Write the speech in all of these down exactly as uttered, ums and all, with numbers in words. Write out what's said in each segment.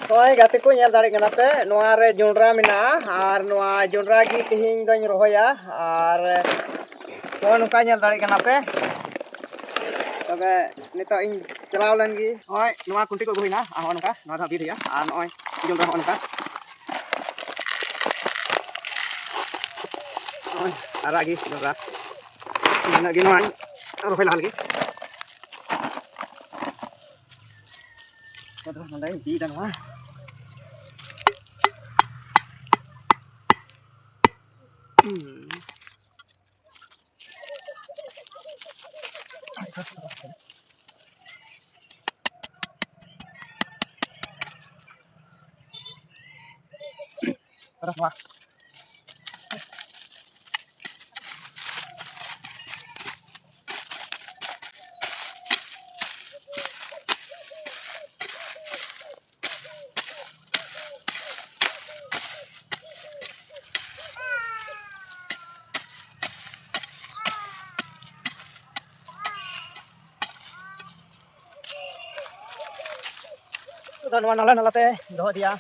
ᱦᱳᱭ ᱜᱟᱛᱮ ᱠᱚ, ᱧᱮᱞ ᱫᱟᱲᱮᱭᱟᱜ ᱠᱟᱱᱟ ᱯᱮ, ᱱᱚᱣᱟ ᱨᱮ ᱡᱚᱸᱰᱨᱟ ᱢᱮᱱᱟᱜᱼᱟ ᱟᱨ ᱱᱚᱣᱟ ᱡᱚᱸᱰᱨᱟ ᱜᱮ ᱛᱮᱦᱮᱧ ᱫᱚᱧ ᱨᱚᱦᱚᱭᱟ᱾ ᱟᱨ ᱱᱚᱜᱼᱚᱭ ᱱᱚᱝᱠᱟ ᱧᱮᱞ ᱫᱟᱲᱮᱭᱟᱜ ᱠᱟᱱᱟ ᱯᱮ᱾ ᱛᱚᱵᱮ ᱱᱤᱛᱚᱜ ᱤᱧ ᱪᱟᱞᱟᱣ ᱞᱮᱱ ᱜᱮ᱾ ᱱᱚᱜᱼᱚᱭ ᱱᱚᱣᱟ ᱠᱩᱱᱴᱤ ᱠᱚ ᱟᱹᱜᱩ ᱦᱩᱭᱱᱟ ᱟᱨ ᱱᱚᱜᱼᱚᱭ ᱱᱚᱝᱠᱟ ᱱᱚᱣᱟ ᱫᱚ ᱦᱟᱸᱜ ᱵᱤᱫ ᱦᱩᱭᱩᱜᱼᱟ᱾ ᱟᱨ ᱱᱚᱜᱼᱚᱭ ᱡᱚᱸᱰᱨᱟ ᱦᱚᱸᱜᱼᱚ ᱱᱚᱝᱠᱟ, ᱱᱚᱜᱼᱚᱭ ᱟᱨᱟᱜ ᱜᱮ ᱡᱚᱸᱰᱨᱟ, ᱱᱤᱱᱟᱹᱜ ᱜᱮ ᱱᱚᱣᱟᱧ ᱨᱚᱦᱚᱭ ᱞᱟᱦᱟ ᱞᱟᱹᱜᱤᱫ᱾ ᱟᱫᱚ ᱱᱚᱰᱮᱧ ᱵᱤᱫᱟ ᱱᱚᱣᱟ᱾ ᱦᱩᱸ᱾ ᱟᱫᱚ ᱱᱚᱣᱟ ᱱᱟᱞᱟ ᱱᱟᱞᱟᱛᱮ ᱫᱚᱦᱚ ᱤᱫᱤᱭᱟ᱾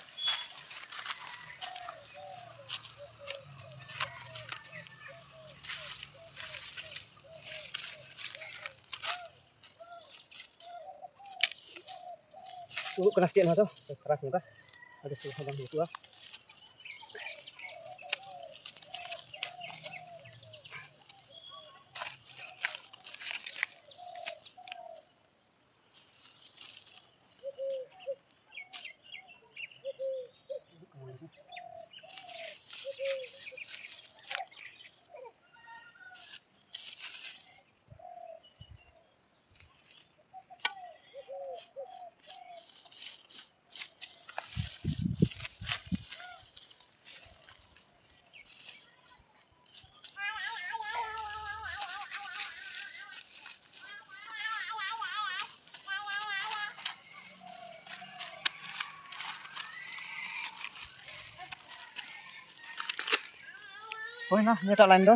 ᱩᱰᱩᱠ ᱠᱟᱱᱟ ᱥᱮ ᱪᱮᱫ ᱱᱚᱣᱟ ᱫᱚ? ᱠᱷᱟᱨᱟᱯ ᱧᱚᱜᱟ, ᱟᱹᱰᱤ ᱥᱩᱨ ᱦᱚᱸ ᱵᱟᱝ ᱦᱩᱭ ᱠᱚᱜᱼᱟ᱾ ᱦᱩᱭᱱᱟ ᱱᱤᱭᱟᱹᱴᱟᱜ line ᱫᱚ᱾